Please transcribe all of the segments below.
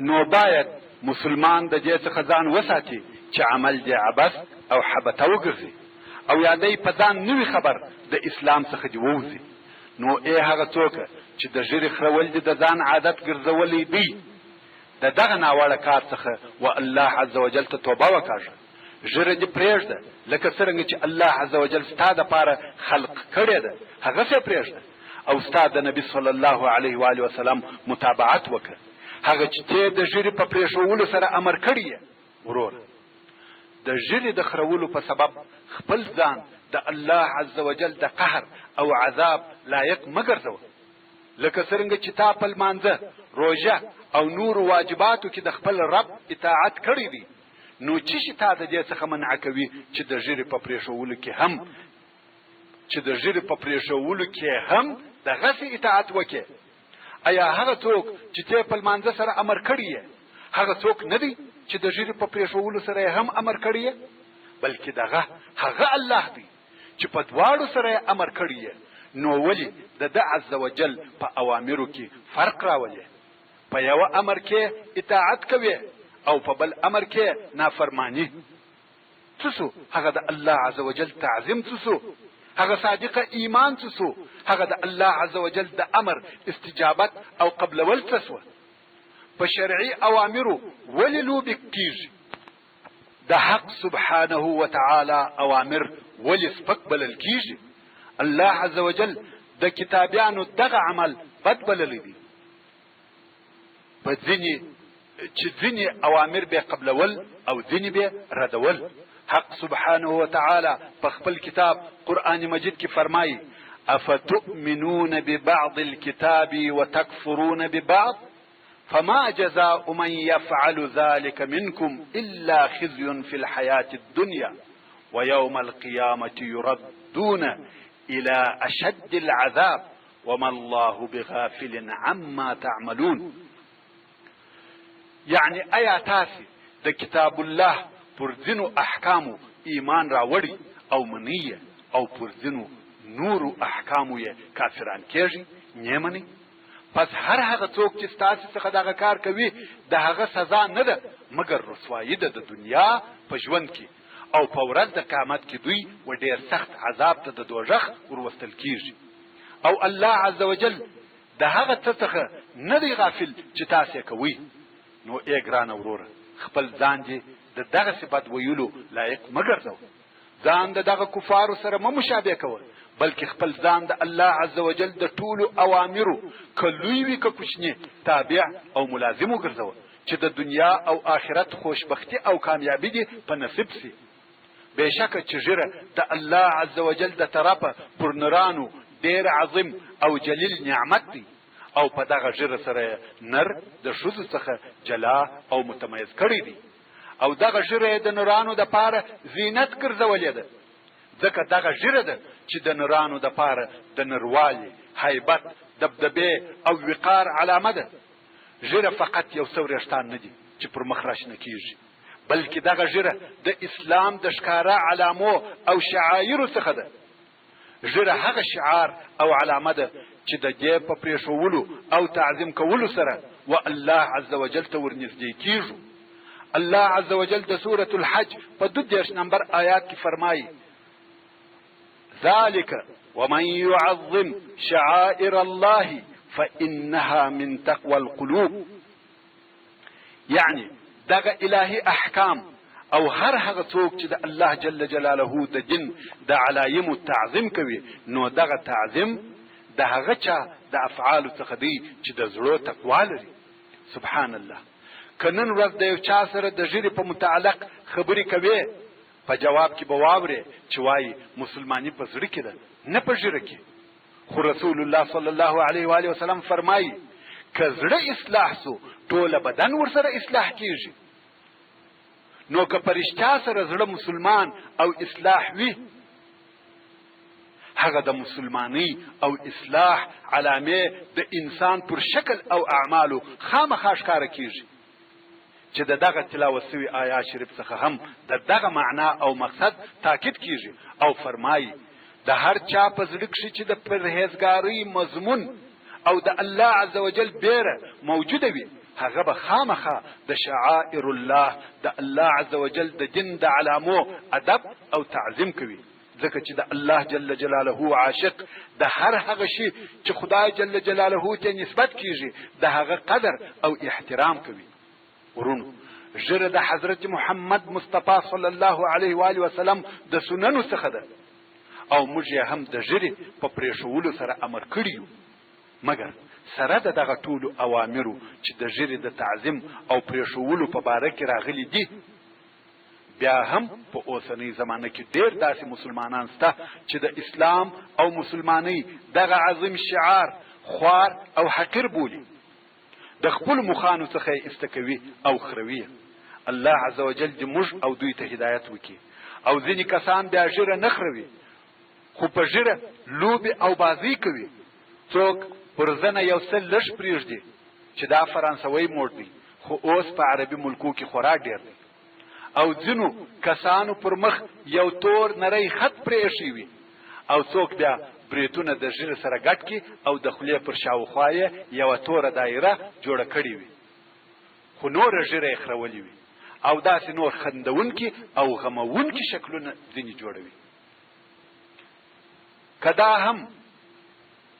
نو باید مسلمان د دې څخه ځان وساتي چې عمل دې عبث او حبته وګرځي او یا دی په ځان نه وي خبر د اسلام څخه دې ووځي. نو ای هغه څوکه چې د ږیرې خرول دې د ځان عادت ګرځولی دی د دغه ناوړه کار څخه و الله عزوجل ته توبه وکاږه، ږیره دې پرېږده لکه څرنګه چې الله عزوجل ستا دپاره خلق کړې ده هغسې پرېږده او ستا د نبي صلی الله علیه وآله وسلم متابعت وکړه هغه چې تۀ د ږیرې په پرېښوولو سره امر کړی یې. وروره! د ږیرې د خرولو په سبب خپل ځان د الله عزوجل د قهر او عذاب لایق مه ګرځوه. لکه څرنګه چې تا په لمانځه، روژه او نورو واجباتو کې د خپل رب اطاعت کړی دی، نو چه شي تا د دې څخه منع کوي چې د ږیرې په پرېښوولو کې هم چې د ږیرې په پرېښوولو کې هم دغسې اطاعت وکړې؟ ایا هغه څوک چې تۀ په لمانځه سره امر کړی یې، هغه څوک نه دی چې د ږیرې په پرېښوولو سره یې هم امر کړی یې؟ بلکې دغه هغه الله دی چې په دواړو سره یې امر کړی یې، نو ولې د ده عزوجل په اوامرو کې فرق راولې؟ په یوه امر کې اطاعت کوې او په بل امر کې نافرماني. څه سو هغه د الله عزوجل تعظیم څه سو هغه صادقه ایمان څه سو هغه د الله عزوجل د امر استجابت او قبلول څه سو؟ په شرعي اوامرو ولې لوبې کیږي؟ د حق سبحانه وتعالی اوامر ولې سپک بلل کیږي؟ الله عزوجل د کتابیانو دغه عمل بد بللی دی. په ځینې چې ځینې اوامر به قبلول او ځینې به ردول. حق سبحانه وتعالی په خپل کتاب قرآن مجید کې فرمایي، افتؤمنون ببعض الكتاب وتکفرون ببعض فما جزاء من يفعل ذلك منكم إلا خزي في الحياة الدنيا ويوم القيامة يردون إلى أشد العذاب وما الله بغافل عما تعملون. یعنی ایا تاسې د کتاب الله پر ځینو احکامو ایمان راوړی او منئ یې او پر ځینو نورو احکامو یې کافران کیږئ؟ نۀ منئ؟ پس هر هغه څوک چې ستاسې څخه دغه کار کوي د هغه سزا نه ده مګر رسوایي ده د دنیا په ژوند کې او په ورځ د قیامت کې دوی و ډیر سخت عذاب ته د دوږخ وروستل کیږي او الله عزوجل د هغه څه څخه نه دی غافل چې تاسې یې کوئ. نو اې ګرانه وروره! خپل ځان دې د دغسې بد ویلو لایق مه ګرځوه، ځان د دغه کفارو سره مه مشابه کوه، بلکې خپل ځان د الله عزوجل د ټولو اوامرو که لوی وي که کوچني تابع او ملازم وګرځوه چې د دنیا او آخرت خوشبختي او کامیابي دې په نصیب شي. بېشکه چې ږیره د الله عزوجل د طرفه پر نرانو ډېر عظیم او جلیل نعمت دی او په دغه ږیره سره یې نر د ښځو څخه جلا او متمیز کړی دی او دغه ږیره یې د نرانو دپاره زینت ګرځولې ده، ځکه دغه ږیره ده چې د نرانو دپاره د نروالي، هیبت، دبدبې او وقار علامه ده. ږیره فقط یو څه وریښتان نه دي چې پر مخ راشنه کیږي، بلکې دغه ږیره د اسلام د ښکاره علامو او شعایرو څخه ده. ږیره هغه شعار او علامه ده چې د دې په پرېښوولو او تعظیم کولو سره و الله عزوجل ته ورنږدې کیږو. الله عزوجل د سورة الحج په 32 نمبر آیات کې فرمایي، ذلک ومن يعظم شعائر الله فإنها من تقوى القلوب. یعنی دغه الهي احکام او هر هغه څوک چې د الله جل جلاله د دین د علایمو تعظیم کوي نو دغه تعظیم د هغه چا د افعالو څخه دی چې د زړو تقوا لري. سبحان الله! که نن ورځ د یو چا سره د ږیرې په متعلق خبرې کوې په جواب کې به واورې چې وايي مسلماني په زړه کې ده نه په ږیره کې. خو رسول الله صلی الله علیه و آله وسلم فرمایي که زړه اصلاح سو ټوله بدن ورسره اصلاح کیږي. نو که په رښتیا سره زړه مسلمان او اصلاح وي هغه د مسلمانۍ او اصلاح علامې د انسان پر شکل او اعمالو خامخا ښکاره کیږي. چې د دغه تلاوت سوي آیات شریف څخه هم د دغه معنا او مقصد تاکید کیږي او فرمايي، د هر چا په زړه کښې چې د پرهیزګارۍ مضمون او د الله عزوجل بېره موجوده وي، هغه به خامخا د شعائر الله، د الله عزوجل د دین د علامو ادب او تعظیم کوي، ځکه چې د الله جل جلاله عاشق د هر هغه شي چې خدای جل جلاله ته نسبت کیږي د هغه قدر او احترام کوي. ورونو، ږیره د حضرت محمد مصطفی صلی الله علیه و آله وسلم د سننو څخه ده او موږ یې هم د ږیرې په پرېښولو سره امر کړي یو، مګر سره د دغه ټولو اوامرو چې د ږیرې د تعظیم او پرېښولو په باره کې راغلي دي، بیا هم په اوسنۍ زمانه کې ډېر داسې مسلمانان شته چې د اسلام او مسلمانۍ دغه عظیم شعار خوار او حقیر بولي، د خپلو مخانو څخه یې ایسته کوي او خروي یې. الله عزوجل دې موږ او دوی ته هدایت وکړي. او ځینې کسان بیا ږیره نه خروي خو په ږیره لوبې او بازۍ کوي. څوک پر زنه یو څه لږ پرېږدي چې دا فرانسوی موډ دی خو اوس په عربي ملکو کې خورا ډېر دی. او ځینو کسانو پر مخ یو تور نری خط پرې ایښی وي او څوک بیا برېتونه د ږیرې سره ګډ کړي او د خولې پر شاوخوا یې یوه توره دایره جوړه کړې وي خو نوره ږیره یې خرولې وي او داسې نور خندوونکي او غموونکي شکلونه ځینې جوړوي. که دا هم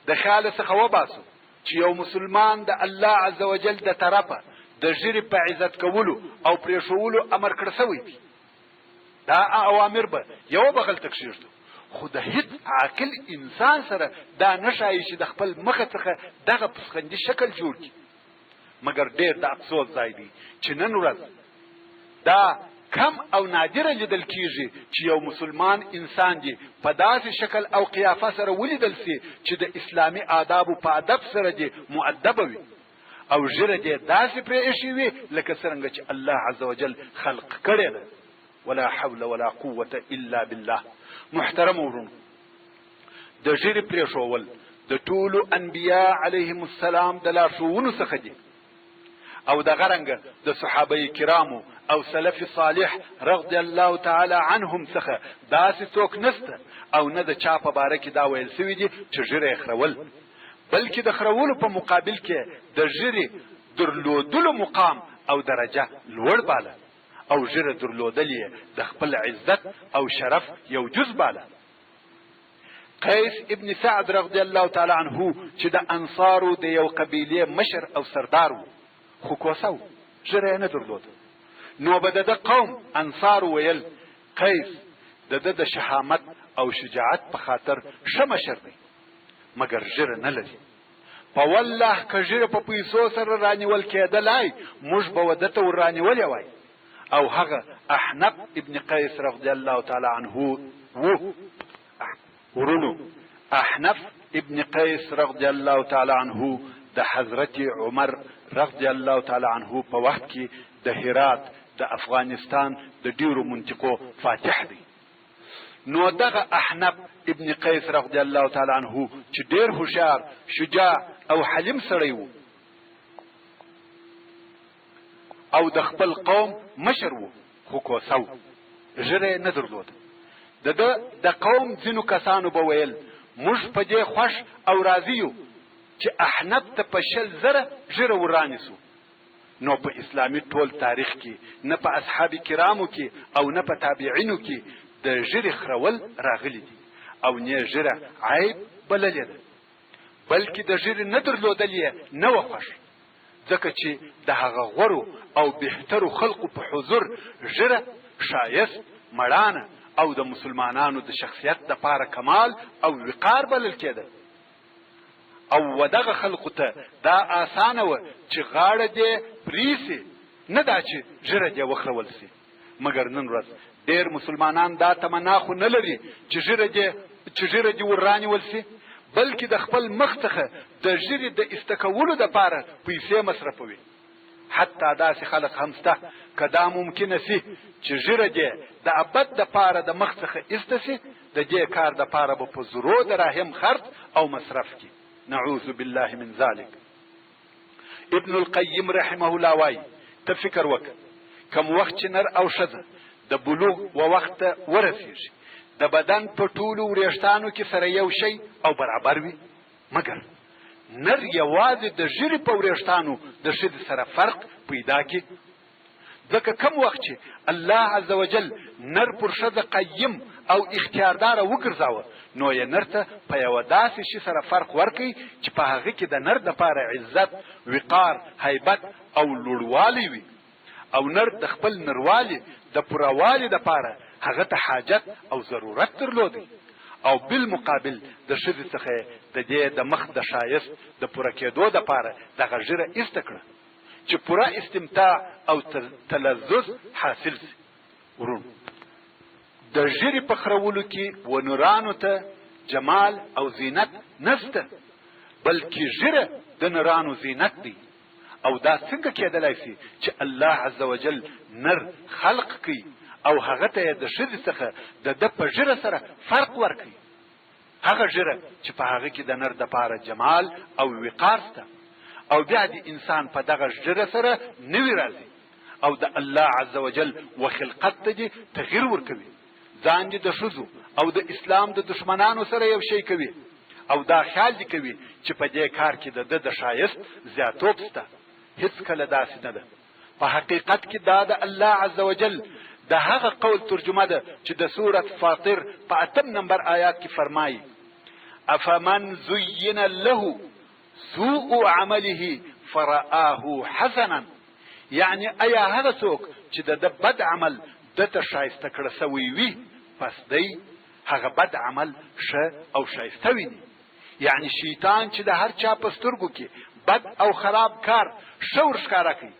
د خیاله څخه وباسو چې یو مسلمان د الله عزوجل د طرفه د ږیرې په عزت کولو او پرېښولو امر کړ شوی دی، دا اوامر به یوه بغل ته کښېږدو، خو د هیڅ عاقل انسان سره دا نه ښایي چې د خپل مخه څخه دغه پسخندي شکل جوړ کړي. مګر ډېر د افسوس ځای دی چې نن ورځ دا کم او نادره لیدل کیږي چې یو مسلمان انسان دې په داسې شکل او قیافه سره ولیدل شي چې د اسلامي آدابو په ادب سره دې مؤدبه وي او ږیره دې داسې پرې ایښې وي لکه څرنګه چې الله عزوجل خلق کړې ده. ولا حول ولا قوة الا بالله. محترمو وروڼو، د ږیرې پرېښوول د ټولو انبیاء علیهم السلام د لارښوونو څخه دي او دغه رنګه د صحابه کرامو او سلف صالح رضی الله تعالی عنهم څخه داسې څوک نشته او نه د چا په باره کې دا ویل شوي دي چې ږیره یې خرول، بلکې د خرولو په مقابل کې د ږیرې درلودلو مقام او درجه لوړ باله او ږیره درلودل یې د خپل عزت او شرف یو جز باله. قیس ابن سعد رضی الله تعالی عنه چې د انصارو د یو قبیلې مشر او سردار و، خو کوسه و، ږیره یې نه درلوده. نو به د ده قوم انصارو ویل، قیس د ده د شهامت او شجاعت په خاطر ښه مشر دی، مګر ږیره نه لري. په والله که ږیره په پیسو سره رانیول کېدلای، موږ به و ده ته ور رانیولې وای. او هغه احنف ابن قیس رضی الله تعالی عنه وو. ورونو، احنف ابن قیس رضی الله تعالی عنه د حضرت عمر رضی الله تعالی عنه په وخت کې د هرات د افغانستان د ډیرو منطقو فاتح دی. نو دغه احنف ابن قیس رضی الله تعالی عنه چې ډیر هوښیار، شجاع او حلیم سړی وو او د خپل قوم مشر وو، خو کوسه وو، ږیره یې نه درلوده. د ده د قوم ځینو کسانو به ویل، موږ په دې خوښ او راضي یو چې احنف ته په 20,000 ږیره ور رانیسو. نو په اسلامي ټول تاریخ کې نه په اصحاب کرامو کې او نه په تابعینو کې د ږیرې خرول راغلي دي او نۀ ږیره عیب بللې ده، بلکې د ږیرې نه درلودل یې نه وه خوښ، ځکه چې د هغه غورو او بهترو خلقو په حضور ږیره ښایست، مړانه او د مسلمانانو د شخصیت دپاره کمال او وقار بلل کېده او ودغه خلقو ته دا اسانه وه چې غاړه دې پرې شي نه دا چې ږیره دې وخرول شي. مګر نن ورځ ډېر مسلمانان دا تمنا خو نه لري چې ږیره دې چې ږیره دې ور رانیول شي، بلکې د خپل مخ څخه د ږیرې د ایسته کولو دپاره پیسې مصرفوي. حتی داسې خلق هم شته که دا ممکنه شي چې ږیره دې د ابد دپاره د مخ څخه ایسته شي، د دې کار دپاره به په زرو دراهم خرڅ او مصرف کړي. نعوذ بالله من ذلک. ابن القیم رحمه الله وايي، ته فکر وکړه، کوم وخت چې نر او ښځه د بلوغ و وخت ته ورسېږي، د بدن په ټولو ورېښتانو کې سره یو شی او برابر وي، مګر نر یوازې د ږیرې په وریښتانو د ښځې سره فرق پیدا کړي؟ ځکه کوم وخت چې الله عزوجل نر پر ښځه قیم او اختیارداره وګرځاوه نو یې نر ته په یوه داسې شي سره فرق ورکړ چې په هغه کې د نر دپاره عزت، وقار، هیبت او لوړوالی وي او نر د خپل نروالي د پوره والي دپاره هغه ته حاجت او ضرورت درلودی او بالمقابل د ښځې څخه یې د دې د مخ د ښایست د پوره کېدو دپاره دغه ږیره ایسته کړه. چې پوره استمتاع او تلذذ حاصل شي. وروڼو! د ږیرې په خرولو کې و نرانو ته جمال او زینت نشته، بلکې ږیره د نرانو زینت دی او دا څنګه کېدلای شي چې الله عزوجل نر خلق کړي او هغه ته یې د ښځې څخه د ده په ږیره سره فرق ورکړي؟ هغه ږیره چې په هغه کې د نر دپاره جمال او وقار شته او بیا دې انسان په دغه ږیره سره نوي راځي او د الله عزوجل و خلقت ته دې تغیر ورکوي، ځان دې د ښځو او د اسلام د دښمنانو سره یو شی کوي او دا خیال دې کوي چې په دې کار کې د ده د ښایست زیاتوب شته، هیڅکله داسې نه ده. په حقیقت کې دا د الله عزوجل د هغه قول ترجمه ده چې د سورة فاطر په اتم نمبر آیات کې فرمایي، افمن زین له سوء عمله فرآه حسنا، یعنې ایا هغه څوک چې د ده بد عمل ده ته ښایسته کړه شوی وي پس دی هغه بد عمل ښه او ښایسته ویني؟ یعنی شیطان چې د هر چا په سترګو کې بد او خراب کار ښه ورښکاره کړي،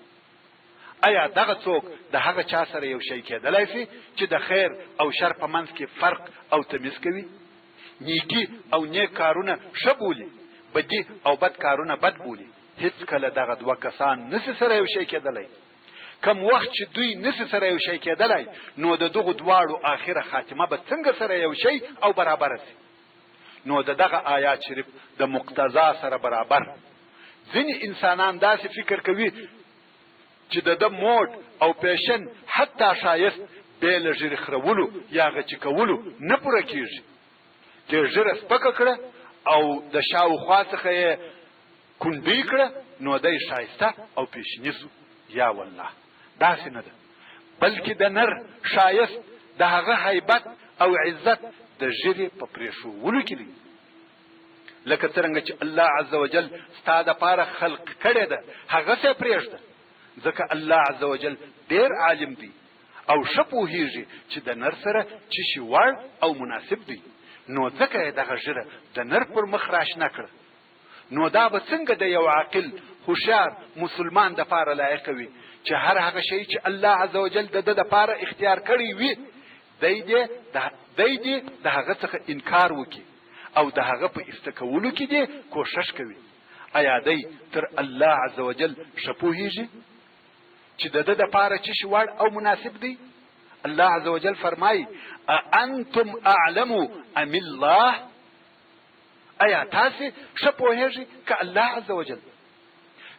ایا دغه څوک د هغه چا سره یو شی کېدلای شي چې د خیر او شر په منځ کې فرق او تمیز کوي؟ نیکي او نیک کارونه ښه بولي، بدي او بد کارونه بد بولي. هیڅکله دغه دوه کسان نشي سره یو شی کېدلای. کوم وخت چې دوی نشي سره یو شی کېدلای، نو د دغو دواړو اخره خاتمه به څنګه سره یو شی او برابره شي؟ نو د دغه آیات شریف د مقتضا سره برابر ځینې انسانان داسې فکر کوي چې د ده موډ او پیشن حتی ښایست بې له ږیرې خرولو یا غچي کولو نه پوره کیږي. چې ږیره سپکه کړه او د شاوخوا څخه یې کونډۍ کړه نو دی ښایسته او پیشني شو. یا والله داسې نه ده، بلکې د نر ښایست د هغه هیبت او عزت د ږیرې په پرېښوولو کې دی. لکه څرنګه چې الله عزوجل ستا دپاره خلق کړې ده هغسې یې پرېږده، ځکه الله عزوجل ډېر عالم دی او ښه پوهېږي چې د نر سره څه شي وړ او مناسب دی، نو ځکه یې دغه ږیره د نر پر مخ راشنه کړه. نو دا به څنګه د یو عاقل، هوښیار مسلمان د پاره لایقه وي چې هر هغه شی چې الله عزوجل د ده د پاره اختیار کړی وي دی دې د دی دې د هغه څخه انکار وکړي او د هغه په ایسته کولو کې دې کوښښ کوي؟ ایا دی تر الله عزوجل ښه پوهیږي چې د ده د پاره څه شي وړ او مناسب دی؟ الله عزوجل فرمایي، أأنتم أعلم أم الله؟ ایا تاسې ښه پوهیږئ که الله عزوجل؟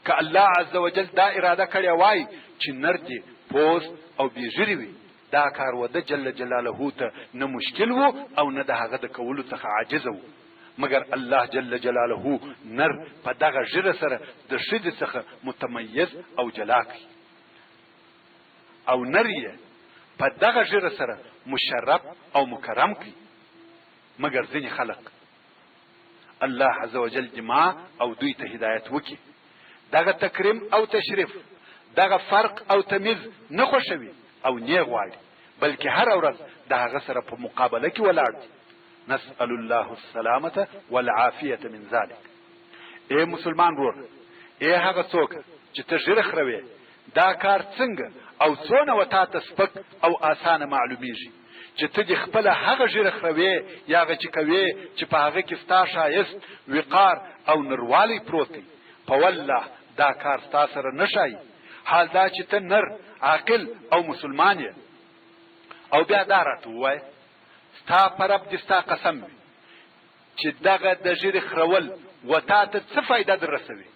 که الله عزوجل دا اراده کړې وای چې نر دې پوست او بې ږیرې وي، دا کار وده جل جلاله ته نه مشکل وو او نه د هغه د کولو څخه عاجز وو، مګر الله جل جلاله نر په دغه ږیره سره د ښځې څخه متمیز او جلا کړ او نر یې په دغه ږیره سره مشرف او مکرم کړ. مګر ځینې خلق، الله عزوجل دې ما او دوی ته هدایت وکړي، دغه تکریم او تشریف، دغه فرق او تمیز نه خوښوي او نۀ غواړي، بلکې هره ورځ د هغه سره په مقابله کې ولاړ دي. نسأل الله السلامة والعافیة من ذلک. اې مسلمان وروره! اې هغه څوکه چې ته ږیره خروې، دا کار څنګه او څونه و تاته سپک او اسانه معلومیږي چې ته دې خپله هغه ږیره خروې یا غچي کوې چې په هغه کې ستا ښایست، وقار او نروالی پروت دی؟ په والله دا کار ستا سره نه ښايي، حال دا چې ته نر، عاقل او مسلمان یې. او بیا دا راته ووایه، ستا په رب دې ستا قسم وي چې دغه د ږیرې خرول و تاته څه فایده در رسوي؟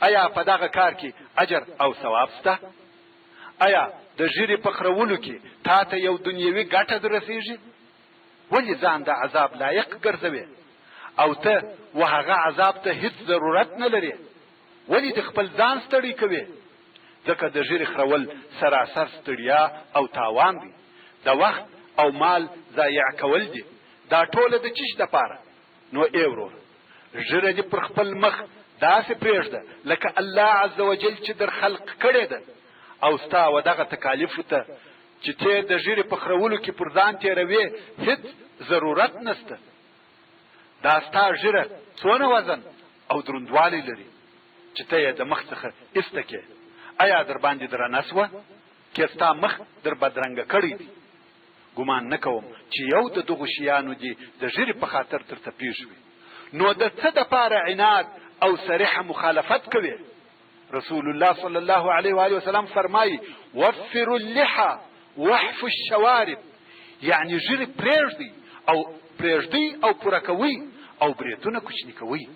ایا په دغه کار کې اجر او ثواب شته؟ ایا د ږیرې په خرولو کې تا ته یو دنیوي ګټه درسیږي؟ ولې ځان د عذاب لایق ګرځوې؟ او ته و هغه عذاب ته هیڅ ضرورت نه لرې. ولې دې خپل ځان ستړی کوې؟ ځکه د ږیرې خرول سراسر ستړیا او تاوان دی، د وخت او مال ضایع کول دي، دا ټوله د چیش دپاره؟ نو ای وروره! ږیره دې پر خپل مخ داسې پرېږده لکه الله عزوجل چې در خلق کړې ده او ستا و دغه تکالیفو ته چې تۀ د ږیرې په خرولو کې پر ځان تېروې هیڅ ضرورت نشته. دا ستا ږیره څونه وزن او دروندوالی لري چې ته یې د مخ څخه ایسته کې؟ ایا درباندې درنه شوه؟ که ستا مخ در بدرنګه کړی دی؟ ګمان نه کوم چې یو د دغو شیانو دې د ږیرې په خاطر درته پېښ وي. نو د څه دپاره عناد او صریحه مخالفت کوې؟ رسول الله صلی الله علیه و آله وسلم فرمایي: وفروا اللحى واحفوا الشوارب، یعنی ږیرې پرېږدئ او پرېږدئ او پوره کوئ او برېتونه کوچني کوئ.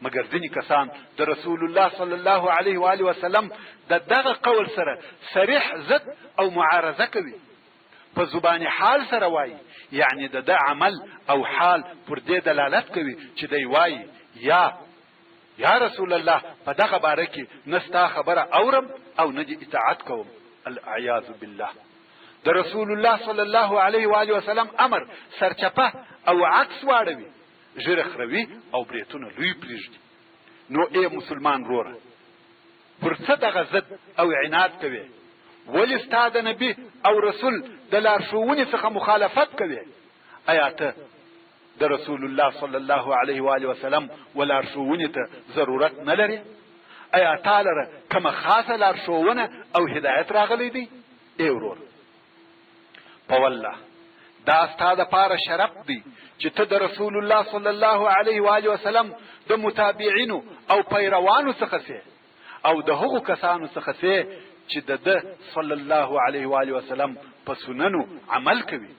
مګر ځینې کسان د رسول الله صلی الله علیه و آله وسلم د دغه قول سره صریح ضد او معارضه کوي، په زبان حال سره وایي، یعنی د ده عمل او حال پر دې دلالت کوي چې دی وایي، یا یا رسول الله په دغه باره کې نه ستا خبره اورم او نه دې اطاعت کوم. العیاذ بالله. د رسول الله صلی الله علیه و آله وسلم امر سرچپه او عکس واړوي، ږیره خروي او برېتونه لوی پرېږدي. نو ای مسلمان وروره! پر څه دغه ضد او عناد کوې؟ ولې ستا د نبي او رسول د لارښوونې څخه مخالفت کوې؟ ایا ته د رسول الله صلی الله علیه و آله وسلم و لارښوونې ته ضرورت نه لرې؟ ایا تا لره کومه خاصه لارښوونه او هدایت راغلی دی؟ ای ورور! په والله دا ستا د پاره شرف دی چې ته د رسول الله صلی الله علیه و آله وسلم د متابعینو او پیروانو څخه سې او د هغو کسانو څخه سې چې د ده صلی الله علیه و آله وسلم په سننو عمل کوي.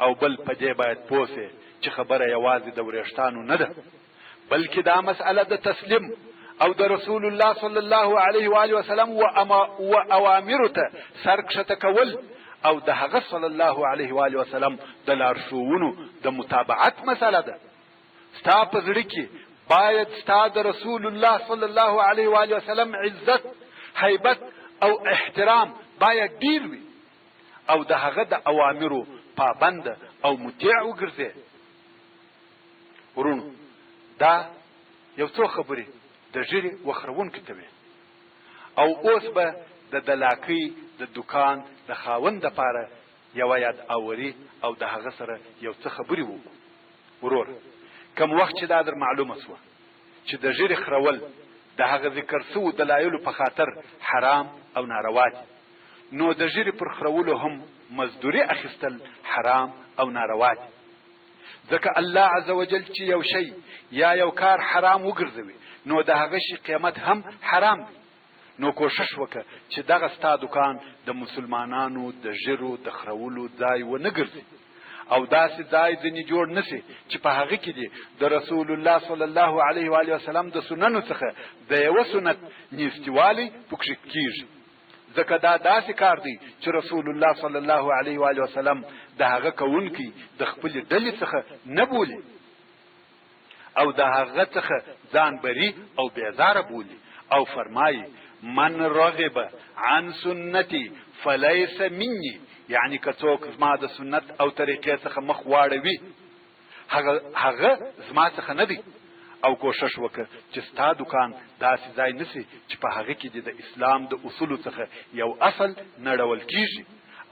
او بل په دې باید پوه سې چې خبره یوازې د ورېښتانو نه ده، بلکې دا مسئله د تسلیم او د رسول الله صلی الله علیه و آله وسلم و اوامرو ته سر کښته کول او د هغه صلی الله علیه و آله وسلم د لارښوونو د متابعت مسئله ده. ستا په زړه کې باید ستا د رسول الله صلی الله علیه و آله وسلم عزت، هیبت او احترام باید ډیر وي او د هغه د اوامرو پابند او مطیع وګرځې. وروڼو دا یو څو خبرې د ږیرې وخروونکي ته وې او اوس به د دلاکۍ د دوکان د خاوند دپاره یوه یاد آوري او د هغه سره یو څه خبرې وکړو. وروره کوم وخت چې دا در معلومه شوه چې د ږیرې خرول د هغه ذکر شوو دلایلو په خاطر حرام او ناروا دي نو د ږیرې پر خرولو هم مزدوري اخیستل حرام او ناروا دي. ځکه الله عزوجل چې یو شی یا یو کار حرام وګرځوي نو د هغه شي قیمت هم حرام دی. نو کوښښ وکړه چې دغه ستا دوکان د مسلمانانو د ږیرو د خرولو ځای ونه ګرځي او داسې ځای ځنې جوړ نه شي چې په هغه کې دې د رسول الله صلی الله علیه و آله وسلم د سننو څخه د یوه سنت نیستوالی پکښې کیږي. ځکه دا داسې کار دی چې رسول الله صلی الله علیه و آله وسلم د هغه کوونکی د خپلې ډلې څخه نه بولي او د هغه څخه ځان بری او بیزاره بولي او فرمایي: من رغب عن سنتي فلیس مني، یعنی که څوک زما د سنت او طریقې څخه مخ واړوي هغه هغه زما څخه نه دی. او کوښښ وکړه چې ستا دوکان داسې ځای نه شي چې په هغه کې دې د اسلام د اصولو څخه یو اصل نړول کیږي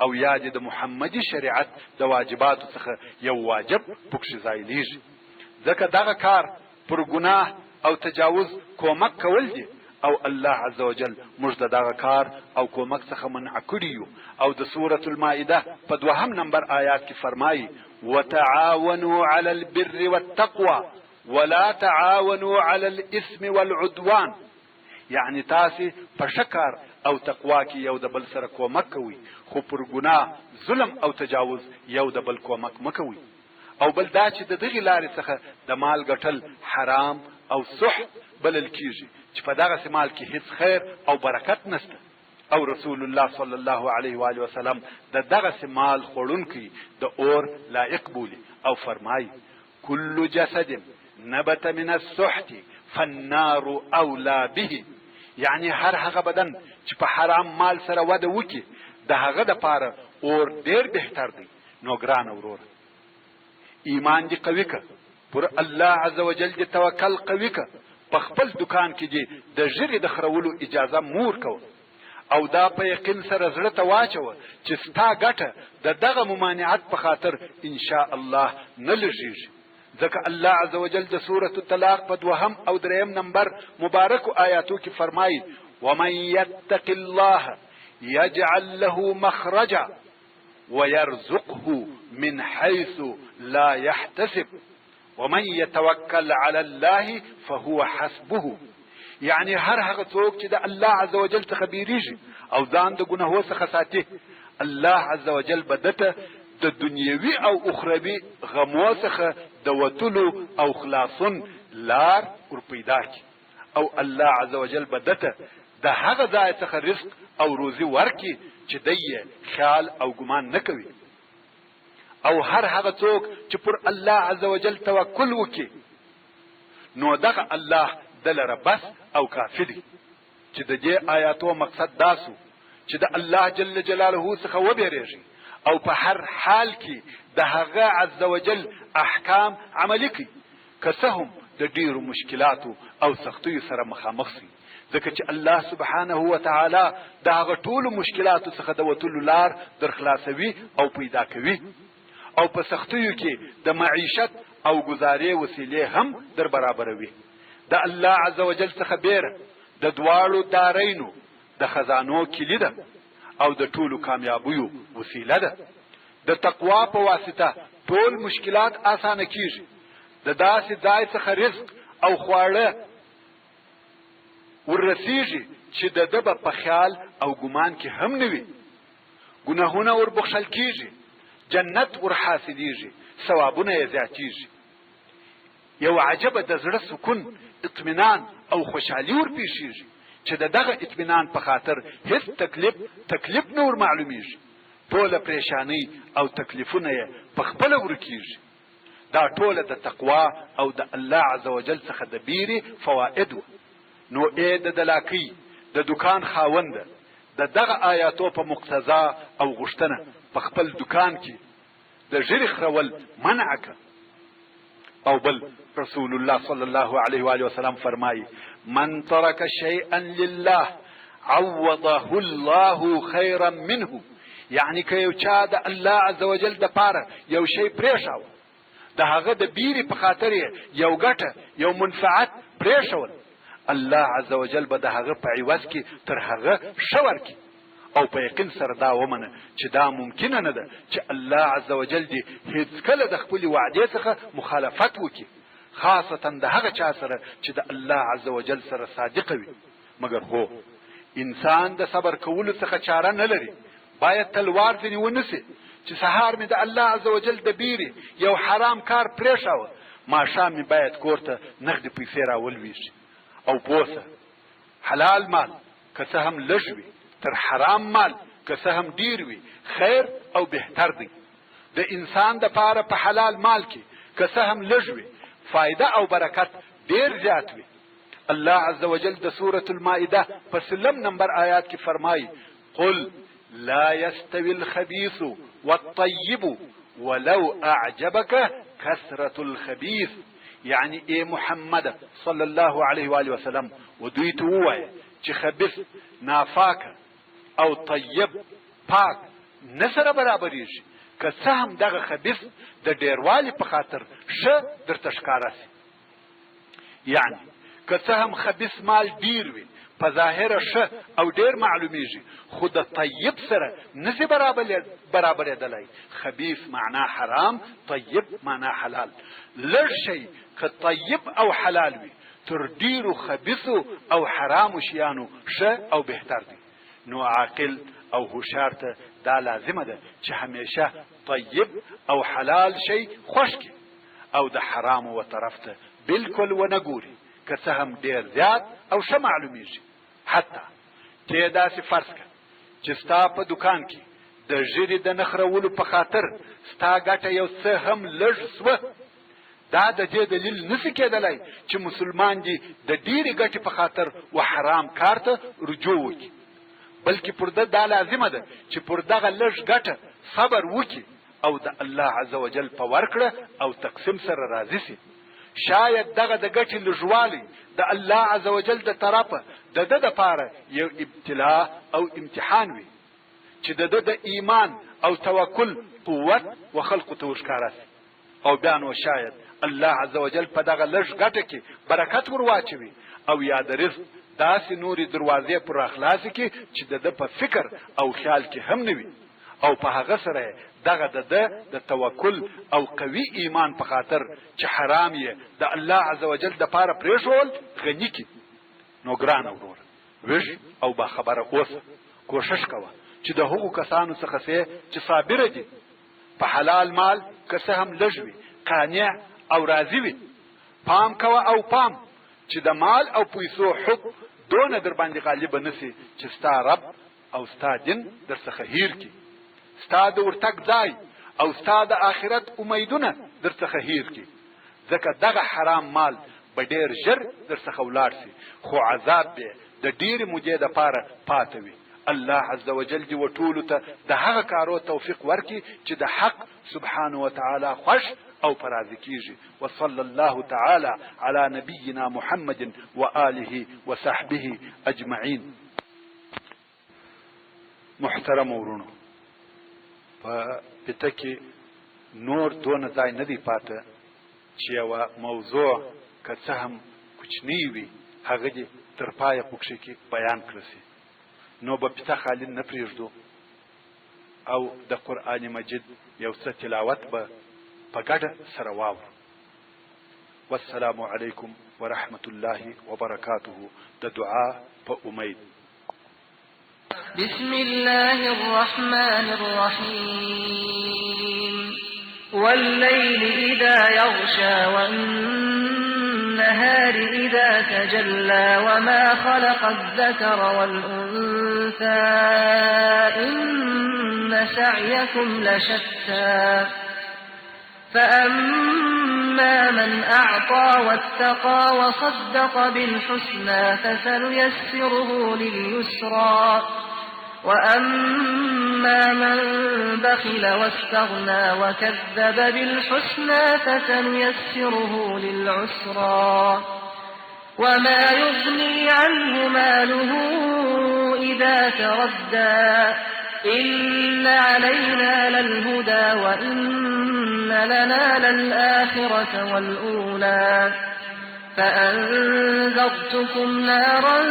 او یا دې د محمدي شریعت د واجباتو څخه یو واجب پکښې زایلیږي، ځکه دغه کار پر ګناه او تجاوز کومک کول دي او الله عزوجل موږ د دغه کار او کومک څخه منع کړي یو او د سورة المائده په دوهم نمبر آیات کې فرمایي: وتعاونوا علی البر والتقوی ولا تعاونوا علی الاثم والعدوان، یعنی تاسې په ښه کار او تقوا کې یو د بل سره کومک کوئ خو پر ګناه، ظلم او تجاوز یو د بل کومک مه کوئ. او بل دا چې د دغې لارې څخه د مال ګټل حرام او سحت بلل کیږي چې په دغسې مال کې هیڅ خیر او برکت نشته او رسول الله صلی الله علیه و آله وسلم د دغسې مال خوړونکی د اور لایق بولي او فرمایي: کل جسد نبت من السحت فالنار اولی به، یعنی هر هغه بدن چې په حرام مال سره وده وکړي د هغه د پاره اور ډیر بهتر دی. نو ګرانه وروره، ایمان دې قوي که، پر الله عز وجل دې توکل قوي که، په خپل دکان کې دې د ږیرې د خرولو اجازه مه ورکوه او دا په یقین سره زړه ته واچوه چې ستا ګټه د دغه ممانعت په خاطر ان شاء الله نه لږیږي، ځکه الله عز وجل د سورة الطلاق په دوهم او دریم نمبر مبارکو آیاتو کې فرمایي، ومن یتق الله یجعل له مخرجا ويرزقه من حيث لا يحتسب ومن يتوکل علی الله فهو حسبه. یعنی هر هغه څوک چې د الله عز وجل څخه بیریږي او ځان د ګناهو څخه ساتي، الله عز وجل به دته د دنیوي او اخروي غمو څخه د وتلو او خلاصون لار ور پیدا کړي او الله عز وجل به دته د هغه ځای څخه رزق او روزي ورکړي چې دی یې خیال او ګمان نه کوي. او هر هغه څوک چې پر الله عز وجل توکل وکړي نو دغه الله دلره بس او کافي دی. چې د دې آیاتو مقصد دا سو چې د الله جل جلاله څخه وبېرېږي او په هر حال کې د هغه عز وجل احکام عملي کړي، که څه هم د ډېرو مشکلاتو او سختیو سره مخامخ سي، ځکه چې الله سبحانه وتعالی د هغه ټولو مشکلاتو څخه د وتلو لار در خلاصوي او پیدا کوي او په سختیو کې د معیشت او ګزارې وسیلې هم در برابروي. د الله عزوجل څخه بېره د دواړو دارینو د خزانو کلي ده او د ټولو کامیابیو وسیله ده. د تقوا په واسطه ټول مشکلات اسانه کیږي. د داسې ځای څخه رزق او خواړه وررسیږي چې د ده به په خیال او ګمان کې هم نه وي. ګناهونه وربخښل کیږي، جنت ورحاصلیږي، ثوابونه یې زیاتیږي. یو عجبه د زړه سکون، اطمینان او خوشحالي ورپېښیږي چې د دغه اطمینان په خاطر هیڅ تکلیف تکلیف نه ورمعلومیږي. ټوله پریشانۍ او تکلیفونه یې په خپله ورکیږي. دا ټوله د تقوا او د الله عزوجل څخه د بیرې فواید وه. نو ای د دلاکۍ د دوکان خاونده، د دغه آیاتو په مقتضا او غوښتنه په خپل دوکان کې د ږیرې خرول منع که. او بل رسول الله صلی الله علیه و آله وسلم فرمایي، من ترک شیئا لله عوضه الله خیرا منه. یعنی که یو چا د الله عزوجل د پاره یو شی پرېښاوه، د هغه د بیرې په خاطر یې یو ګټه یو منفعت پرېښول، الله عزوجل به د هغه په عوض کې تر هغه ښه ورکړي. او په یقین سره دا ومنه چې دا ممکنه نه ده چې الله عزوجل دې هیڅکله د خپلې وعدې څخه مخالفت وکړي، خاصتا د هغه چا سره چې د الله عزوجل سره صادقه وي. مګر هو، انسان د صبر کولو څخه چاره نه لري، باید تلوار ځینې ونه سي چې سهار مې د الله عزوجل د بیرې یو حرام کار پرېښاوه، ماښام مې باید کور ته نغدې پیسې راولوېږي. او پوه سه، حلال مال که څه هم لږ وي، تر حرام مال که څه هم ډېر وي، خیر او بهتر دی. د انسان د پاره په حلال مال کې که څه هم لږ وي، فایده او برکت ډېر زیات وي. الله عز وجل د سورة المائده په سلم نمبر آیات کې فرمایي، قل لا يستوي الخبيث والطيب ولو اعجبك كثرة الخبيث. یعنی ای محمد صلی الله علیه و آله وسلم و دوی ته ووایه چې خبیث نافاکه او طیب پاک نه سره برابریږي، که څه هم دغه خبیث د ډیروالي په خاطر ښه درته ښکاره سي. یعنی که څه هم خبیث مال ډیر وي، په ظاهره ښه او ډیر معلومیږي، خو د طیب سره نسی برابرېدلای. خبیث معنا حرام، طیب معنا حلال. لږ شی که طیب او حلال وي، تر ډیرو خبیثو او حرامو شیانو ښه او بهتر دی. نو عاقل او هوښیار ته دا لازمه ده چې همیشه طیب او حلال شی خوښ کړي او د حرامو و طرف ته بالکل ونه ګوري، که څه هم ډیر زیات او ښه معلومیږي. حتی ته داسې فرض کړه چې ستا په دوکان کې د ږیرې د نه خرولو په خاطر ستا ګټه یو څه هم لږ سوه، دا د دې دلیل نسی کېدلای چې مسلمان دي د ډېرې ګټې په خاطر و حرام کار ته رجوع وکړي، بلکې پر ده دا لازمه ده چې پر دغه لږ ګټه صبر وکړي او د الله عزوجل په ورکړه او تقسیم سره راضي سي. شاید دغه د ګټې لږوالی د الله عزوجل د طرفه د ده دپاره یو ابتلا او امتحان وي چې د ده د ایمان او توکل قوت و خلقو ته ورښکاره سي، او بیا نو شاید الله عزوجل په دغه لږ ګټه کې برکت ور واچوي او یا د رزق داسې نورې دروازې پر راخلاصې کړي چې د ده په فکر او خیال کې هم نه وي، او په هغه سره دغه د ده د توکل او قوي ایمان په خاطر چې حرام یې د الله عزوجل دپاره پرېښوول غني کړي. نو ګرانه وروره، ویښ او باخبره اوسه، کوښښ کوه چې د هغو کسانو څخه سې چې صابره دي، په حلال مال که څه هم لږ وي قانع او راضي وي. پام کوه او پام چې د مال او پیسو حب دونه در باندې غالبه نه سي چې ستا رب او ستا دین در څخه هیر کړي، ستا د ورتګ ځای او ستا د آخرت امیدونه در څخه هیر کړي، ځکه دغه حرام مال به ډیر ژر در څخه ولاړ سي، خو عذاب به د ډیرې مودې دپاره پاته وي. الله عزوجل دې و ټولو ته د هغه کارو توفیق ورکړي چې د حق سبحانه وتعالی خوښ او په راضي کیږي. وصلی الله تعالی علی نبینا محمد وآله وصحبه اجمعین. محترم ورونو، په پته کې نور دونه ځای نه دی پاته چې یوه موضوع که څه هم کوچنۍ وي هغه دې تر پایه پکښې کې بیان کړل شي، نو به پته خالي نه پرېږدو او د قرآن مجید یو څه تلاوت به په ګډه سره واورو. والسلام علیکم ورحمة الله وبرکاته. د دعا په امید. بسم الله الرحمن الرحيم. والليل إذا يغشى والنهار إذا تجلى وما خلق الذكر والأنثى إن سعيكم لشتى. فأما من أعطى واتقى وصدق بالحسنى فسنيسره لليسرى. وأما من بخل واستغنى وكذب بالحسنى فسنيسره للعسرى. وما يغني عنه ماله إذا تردى. إن علينا للهدى وإن لنا للآخرة والأولى. فأنذرتكم نارا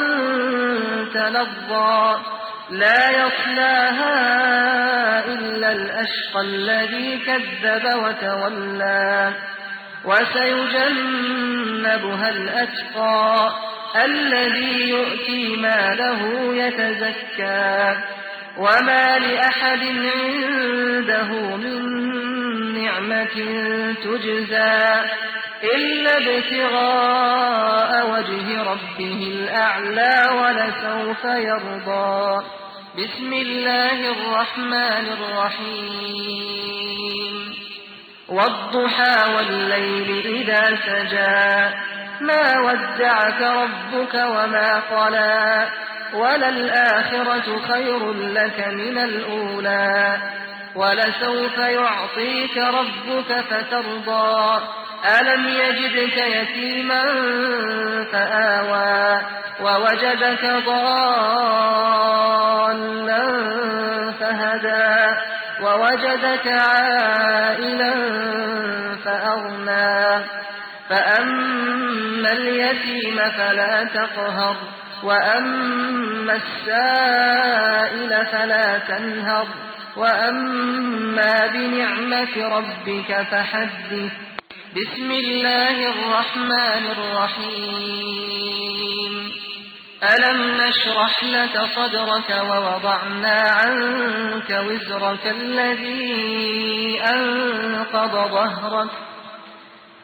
تلظى لا يصلاها إلا الأشقى الذي كذب وتولى. وسيجنبها الأتقى الذي يؤتي ماله يتزكى. وما لأحد عنده من نعمة تجزى إلا ابتغاء وجه ربه الأعلى ولسوف يرضى. بسم الله الرحمن الرحيم. والضحى والليل إذا سجى. ما ودعك ربك وما قلى. وللآخرة خير لك من الأولى. ولسوف يعطيك ربك فترضى. ألم يجدك يتيما فآوى. ووجدك ضالا فهدى. ووجدك عائلا فأغنى. فأما اليتيم فلا تقهر. وأما السائل فلا تنهر. وأما بنعمة ربك فحدث. بسم الله الرحمن الرحيم. ألم نشرح لك صدرك ووضعنا عنك وزرك الذي أنقض ظهرك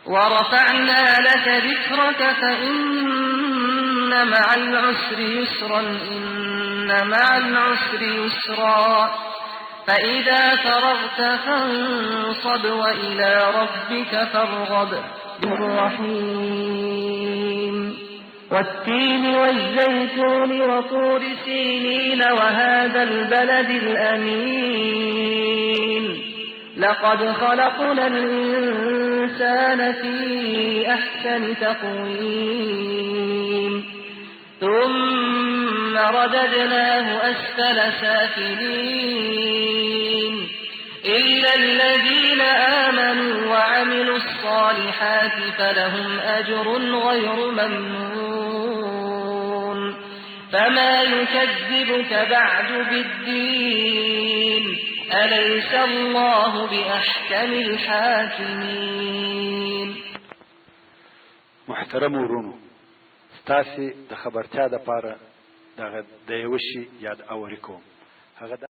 ورفعنا لك ذكرك فإن مع العسر يسرا إن مع العسر يسرا. فإذا فرغت فانصب وإلى ربك فارغب. الرحيم. والتين والزيتون وطور سينين وهذا البلد الأمين. لقد خلقنا الإنسان في أحسن تقويم. ثم رددناه أسفل سافلين. إلا الذين آمنوا وعملوا الصالحات فلهم أجر غير ممنون. فما يكذبك بعد بالدين. أليس الله بأحكم الحاكمين. محترم ورونو، ستاسې د خبرتیا دپاره دغه د یوه شي یاد اوري کوم. هغه